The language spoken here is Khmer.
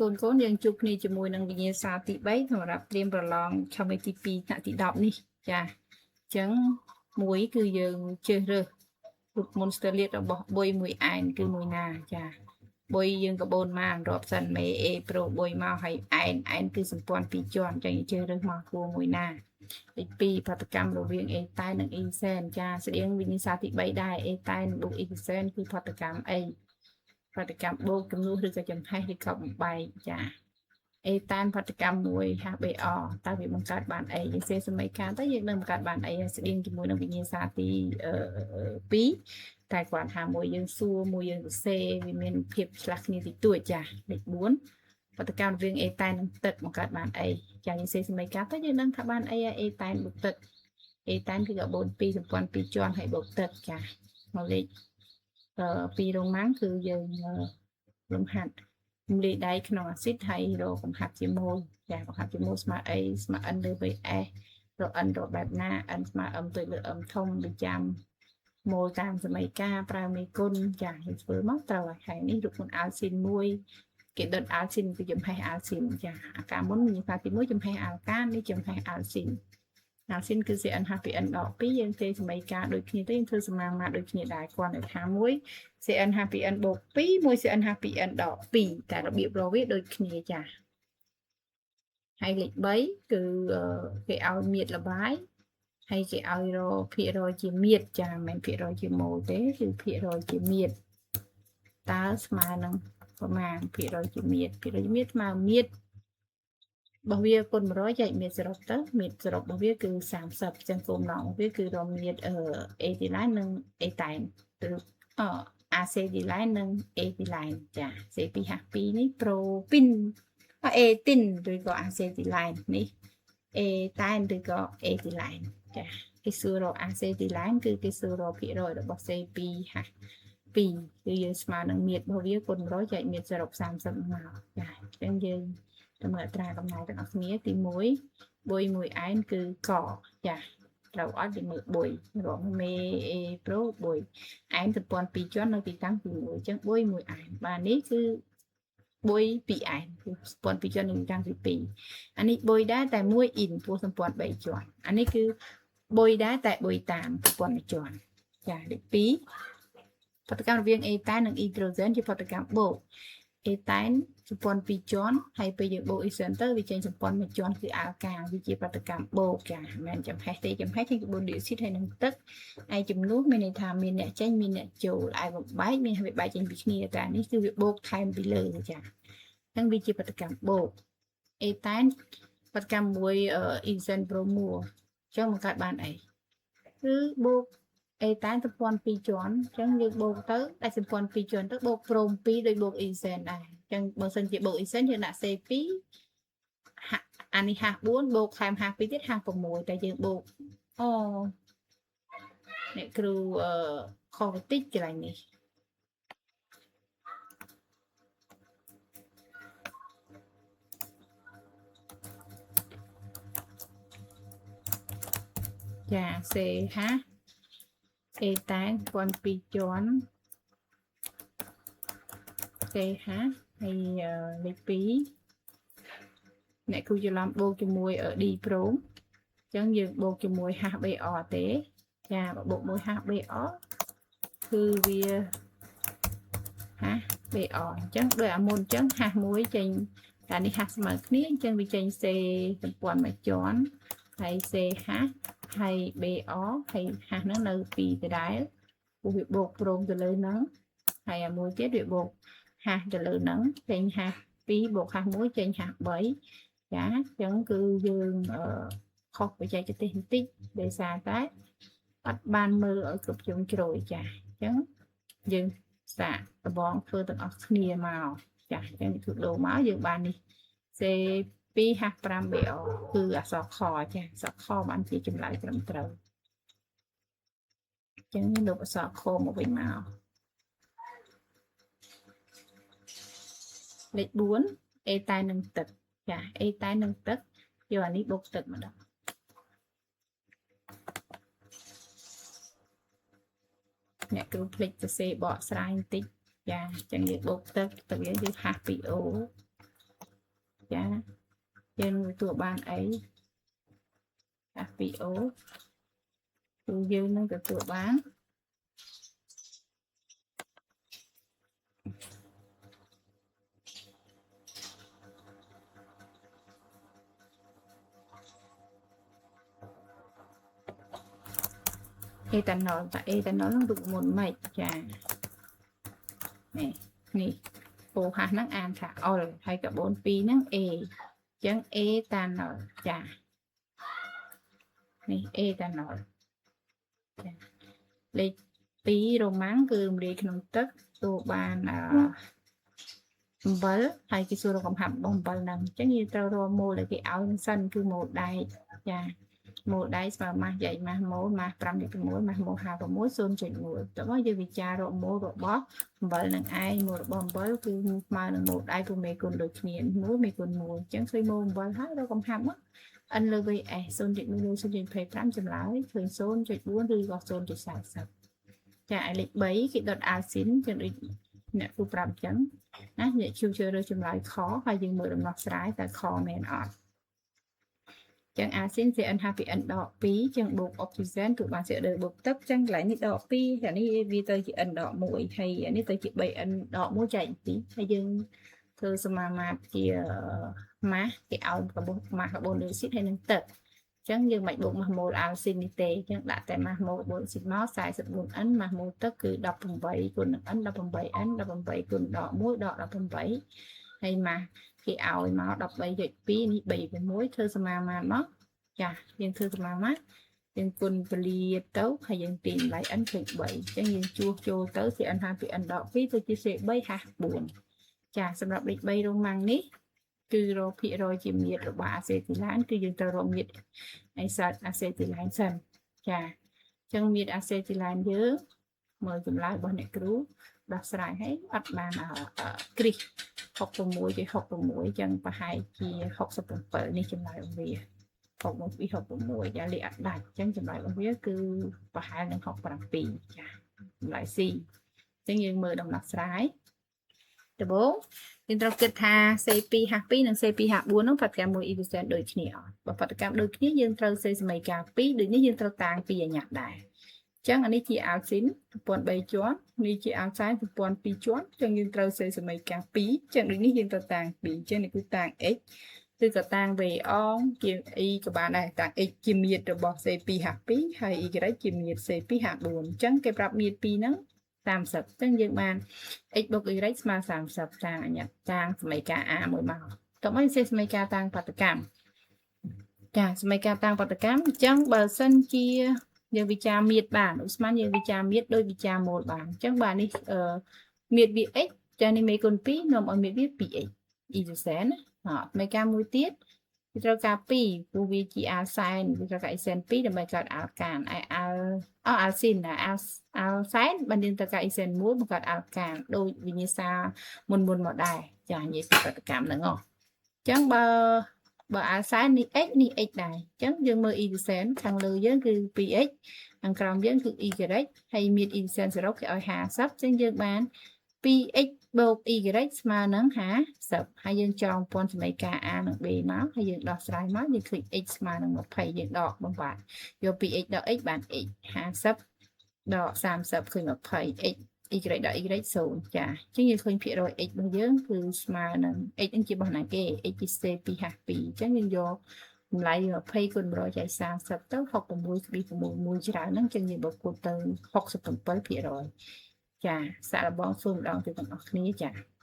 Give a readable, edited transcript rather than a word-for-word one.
កូនកូនយើងជួបគ្នាជាមួយនឹងវិញ្ញាសាទី3សម្រាប់ត្រៀមប្រឡងឆមាសទី2ថ្នាក់ទី10នេះចាអញ្ចឹងមួយគឺយើងជ្រើសរើសរូបមន្តស្ទើរលាតរបស់បុយមួយអែនគឺមួយណាចាបុយយើងកបូនមករាប់សិនមេអេប្រូបុយមកហើយអែនអែនគឺសម្ព័ន្ធពីរជាន់អញ្ចឹងយើងជ្រើសរើសមកគួរមួយណាលេខ2ប្រតិកម្មរវាងអេតែននិងអ៊ីសែនចាស្តៀងវិញ្ញាសាទី3ដែរអេតែនបូកអ៊ីសែនគឺប្រតិកម្មអីប្រតិកម្មបូកចំនួនឬក៏ចំហេះឬក៏បំបែកចាអេតានប្រតិកម្មមួយ HBr តើវាបង្កើតបានអីយើងសេសមីការទៅយើងនឹងបង្កើតបានអីស្តៀងជាមួយនឹងវិញ្ញាសាទី2តែគាត់ថាមួយយើងសួរមួយយើងសរសេរវាមានភាពឆ្លាស់គ្នាតិចតួចចាលេខ4ប្រតិកម្មរវាងអេតែននិងទឹកបង្កើតបានអីចាយើងសេសមីការទៅយើងដឹងថាបានអីអេតែនបូកទឹកអេតែនគឺកាបូន2សម្ព័ន្ធ2ជាន់ហើយបូកទឹកចាមកលេខពីរោងម៉ាំងគឺយើងលំហាត់រំលាយដៃក្នុងអាស៊ីតហើយរកកំហាប់ជាម៉ូលចាកំហាប់ជាម៉ូលស្មើអីស្មើ n លើ vs រក n រកបែបណា n ស្មើ m តូចលើ m ធំវាចាំម៉ូលតាមសម័យកាលប្រើមេគុណចាយើងធ្វើមកត្រូវហើយនេះរូបមន្តអាល់ស៊ីនមួយគេដុតអាល់ស៊ីនគឺចំហេះអាល់ស៊ីនចាអាការមុនមានថាទី1ចំហេះអាល់កានេះចំហេះអាល់ស៊ីនអាស៊ីនគឺ CnH2n ដក2យើងទេសម័យកាលដូចគ្នាទេយើងធ្វើសមាមាត្រដូចគ្នាដែរគ្រាន់តែថាមួយ CnH2n បូក2មួយ CnH2n ដក2តែរបៀបរកវាដូចគ្នាចាហើយលេខ3គឺគេឲ្យមៀតលបាយហើយគេឲ្យរកភាគរយជាមៀតចាមិនមែនភាគរយជាម៉ូលទេគឺភាគរយជាមៀតតើស្មើនឹងប្រមាណភាគរយជាមៀតភាគរយជាមៀតស្មើមៀតរបស់វាគុណ100ចែកមៀតសរុបទៅមៀតសរុបរបស់វាគឺ30ចឹងគោលបំណងរបស់វាគឺរកមៀតអេទីឡែននិងអេតែនឬអាសេទីឡែននិងអេទីឡែនចា C2H2 នេះប្រូពីនអេទីនឬក៏អាសេទីឡែននេះអេតែនឬក៏អេទីឡែនចាគេសួររកអាសេទីឡែនគឺគេសួររកភាគរយរបស់ C2H2 គឺយើងស្មើនឹងមៀតរបស់វាគុណ100ចែកមៀតសរុប30មកចាអញ្ចឹងយើងទៅមើលអត្រាកំណែទាំងអស់គ្នាទី1បុយមួយអែនគឺកចាត្រូវអត់ទីមើលបុយរាប់មេអេប្រូបុយអែនសម្ព័ន្ធ2ជាន់នៅទីតាំងទី1អញ្ចឹងបុយមួយអែនបាទនេះគឺបុយ2អែនគឺសម្ព័ន្ធ2ជាន់នៅទីតាំងទី2អានេះបុយដែរតែមួយអ៊ីនពោះសម្ព័ន្ធ3ជាន់អានេះគឺបុយដែរតែបុយតាមសម្ព័ន្ធ1ជាន់ចាលេខ2ប្រតិកម្មរវាងអេតែននិងអ៊ីដ្រូសែនជាប្រតិកម្មបូកអេតែនសម្ព័ន្ធ2ជាន់ហើយពេលយើងបូកអ៊ីសែនទៅវាចេញសម្ព័ន្ធ1ជាន់គឺអាល់កាវាជាប្រតិកម្មបូកចាមិនមែនចំហេះទេចំហេះចេញកាបូនឌីអុកស៊ីតហើយនឹងទឹកឯចំនួនមានន័យថាមានអ្នកចេញមានអ្នកចូលឯបំបែកមានវាបែកចេញពីគ្នាតែនេះគឺវាបូកថែមពីលើចាអញ្ចឹងវាជាប្រតិកម្មបូកអេតែនប្រតិកម្មមួយអ៊ីសែនប្រូមួអញ្ចឹងបង្កើតបានអីគឺបូកអេតែនសម្ព័ន្ធ2ជាន់អញ្ចឹងយើងបូកទៅតែសម្ព័ន្ធ2ជាន់ទៅបូកប្រូម2ដូចបូកអ៊ីសែនដែរអញ្ចឹងបើសិនជាបូកអ៊ីសែនយើងដាក់ C2 អានេះ H4 បូកថែម H2 ទៀត H6 តែយើងបូកអូអ្នកគ្រូអឺខុសបន្តិចកន្លែងនេះចា CH អេតែនសម្ព័ន្ធ2ជាន់ CH ហើយលេខ2អ្នកគ្រូច្រឡំបូកជាមួយ D ប្រូមអញ្ចឹងយើងបូកជាមួយ HBr ទេចាបើបូកមួយ HBr គឺវា HBr អញ្ចឹងដោយអាមុនអញ្ចឹង H1 ចេញតែនេះ H ស្មើគ្នាអញ្ចឹងវាចេញ C សម្ព័ន្ធមួយជាន់ហើយ CH ហើយ BR ហើយ H ហ្នឹងនៅ2ដដែលព្រោះវាបូកព្រមទៅលើហ្នឹងហើយអាមួយទៀតវាបូក H ទៅលើហ្នឹងចេញ H 2បូក H1 ចេញ H3 ចាអញ្ចឹងគឺយើងខុសបច្ចេកទេសបន្តិចដោយសារតែអត់បានមើលឲ្យគ្រប់ជ្រុងជ្រោយចាអញ្ចឹងយើងសាកដបងធ្វើទាំងអស់គ្នាមកចាអញ្ចឹងធ្វើដូរមកយើងបាននេះ C2H5BO គឺអក្សរខចាអក្សរខបានជាចម្លើយត្រឹមត្រូវអញ្ចឹងលុបអក្សរខមកវិញមកលេខ4អេតែននឹងទឹកចាអេតែននឹងទឹកយកអានេះបូកទឹកម្ដងអ្នកគ្រូភ្លេចសរសេរបកស្រាយបន្តិចចាអញ្ចឹងយើងបូកទឹកទឹកយើងគឺ H2O ចាយើងទទួលបានអី H2O គឺយើងនឹងទទួលបានអេតាណុលតើអេតាណុលនឹងរូបមន្តម៉េចចានេះនេះ OH ហ្នឹងអានថាអុលហើយកាបូន2ហ្នឹង A អញ្ចឹងអេតាណុលចានេះអេតាណុលចាលេខ2រ៉ូម៉ាំងគឺរំលាយក្នុងទឹកទទួលបានអំបិលហើយគេសួររកកំហាប់របស់អំបិលហ្នឹងអញ្ចឹងយើងត្រូវរកម៉ូលដែលគេឲ្យនឹងសិនគឺម៉ូលដែកចាម៉ូលដែកស្មើម៉ាស់យ៉ែកម៉ាស់ម៉ូលម៉ាស់5.6ម៉ាស់ម៉ូល56 0.1តោះមកយើងវិចាររកម៉ូលរបស់អំបិលនឹងឯងម៉ូលរបស់អំបិលគឺស្មើនឹងម៉ូលដែកព្រោះមេគុណដូចគ្នា1មេគុណ1អញ្ចឹងឃើញម៉ូលអំបិលហើយរកកំហាប់មក n លើ vs 0.1លើ0.25ចម្លើយឃើញ0.4ឬក៏0.40ចាឯលេខ3គេដុតអាស៊ីនចឹងដូចអ្នកគ្រូប្រាប់អញ្ចឹងណាអ្នកជួជ្រើសរើសចម្លើយខហើយយើងមើលដំណោះស្រាយតើខមែនអត់ចឹងអាស៊ីន CnH2n ដក2ចឹងបូកអុកស៊ីសែនគឺបាន CO2 បូកទឹកចឹងកន្លែងនេះដក2អានេះវាទៅជា n ដក1ហើយអានេះទៅជា 3n ដក1ចែក2ហើយយើងធ្វើសមាមាត្រជាម៉ាស់គេឲ្យកាបូនម៉ាស់កាបូនឌីអុកស៊ីតហើយនឹងទឹកអញ្ចឹងយើងមិនបូកម៉ាស់ម៉ូលអាល់ស៊ីននេះទេអញ្ចឹងដាក់តែម៉ាស់ម៉ូលកាបូនឌីអុកស៊ីតមក 44n ម៉ាស់ម៉ូលទឹកគឺ18គុណនឹង n 18n 18គុណដក1ដក18ហើយម៉ាស់គេឲ្យមក13.2នេះ3.6ធ្វើសមាមាត្រមកចាយើងធ្វើសមាមាត្រយើងគុណពលាទៅហើយយើងទាញតម្លៃ n ឃើញ3អញ្ចឹងយើងជួសចូលទៅ CnH2n ដក2ទៅជា C3H4 ចាសម្រាប់លេខ3រ៉ូម៉ាំងនេះគឺរកភាគរយជាមាត្ររបស់អាសេទីឡានគឺយើងត្រូវរកមាត្រអេសាអាសេទីឡានសិនចាអញ្ចឹងមាត្រអាសេទីឡានយើងមើលចម្លើយរបស់អ្នកគ្រូដោះស្រាយហើយអត់បានគ្រីស66.66អញ្ចឹងប្រហែលជា67នេះចម្លើយរបស់វា61.66ចាលេខអត់ដាច់អញ្ចឹងចម្លើយរបស់វាគឺប្រហែលនឹង67ចាចម្លើយ C អញ្ចឹងយើងមើលដំណោះស្រាយដំបូងយើងត្រូវគិតថា C2H2 និង C2H4 នោះប្រតិកម្មមួយ efficient ដូចគ្នាអត់បើប្រតិកម្មដូចគ្នាយើងត្រូវសេសមីការ2ដូចនេះយើងត្រូវតាងពីអញ្ញត្តិដែរអញ្ចឹងអានេះជាអាល់ស៊ីនប្រព័ន្ធ3ជាន់នេះជាអាល់សែនប្រព័ន្ធ2ជាន់អញ្ចឹងយើងត្រូវសេសមីការ2អញ្ចឹងដូចនេះយើងត្រូវតាង2អញ្ចឹងនេះគឺតាង x ឬក៏តាង v អងជា e ក៏បានដែរតាង x ជាមាត្ររបស់ C2H2 ហើយ y ជាមាត្រ C2H4 អញ្ចឹងគេប្រាប់មាត្រ2ហ្នឹង30អញ្ចឹងយើងបាន x បូក y ស្មើ30តាងអញ្ញត្តិតាងសមីការ a មួយមកតោះមកសេសមីការតាងបាតុកម្មចាសមីការតាងបាតុកម្មអញ្ចឹងបើសិនជាយើងវិចារមាត្របានឧស្ម័នយើងវិចារមាត្រដោយវិចារម៉ូលបានអញ្ចឹងបាទនេះមាត្រវា x ចានេះមេគុណ2នាំឲ្យមាត្រវា 2x អ៊ីសែនណាអត់មេការមួយទៀតវាត្រូវការ2ព្រោះវាជាអាល់សែនវាត្រូវការអ៊ីសែន2ដើម្បីកើតអាល់កានឯអាល់អអាល់ស៊ីនណាអាល់អាល់សែនបានយើងត្រូវការអ៊ីសែន1បង្កើតអាល់កានដោយវិញ្ញាសាមុនមុនមកដែរចានិយាយពីប្រតិកម្មហ្នឹងហ៎អញ្ចឹងបើអាល់សែននេះ x នេះ x ដែរអញ្ចឹងយើងមើលអ៊ីសែនខាងលើយើងគឺ 2x ខាងក្រោមយើងគឺ y ហើយមានអ៊ីសែន0គេឲ្យ50អញ្ចឹងយើងបាន 2x បូក y ស្មើនឹង50ហើយយើងចងពន្ធសមីការ a និង b មកហើយយើងដោះស្រាយមកយើងឃើញ x ស្មើនឹង20យើងដកបំបាត់យក 2x ដក x បាន x 50ដក30ឃើញ20 x y ដក y 0ចាអញ្ចឹងយើងឃើញភាគរយ x របស់យើងគឺស្មើនឹង x នឹងជារបស់ណាគេ x ជា C2H2 អញ្ចឹងយើងយកតម្លៃ20គុណ100ចែក30ទៅ66.61ច្រើនហ្នឹងអញ្ចឹងយើងបូកគុណទៅ67%ចាសាកល្បងធ្វើម្ដងទៀតទាំងអស់គ្នាចា។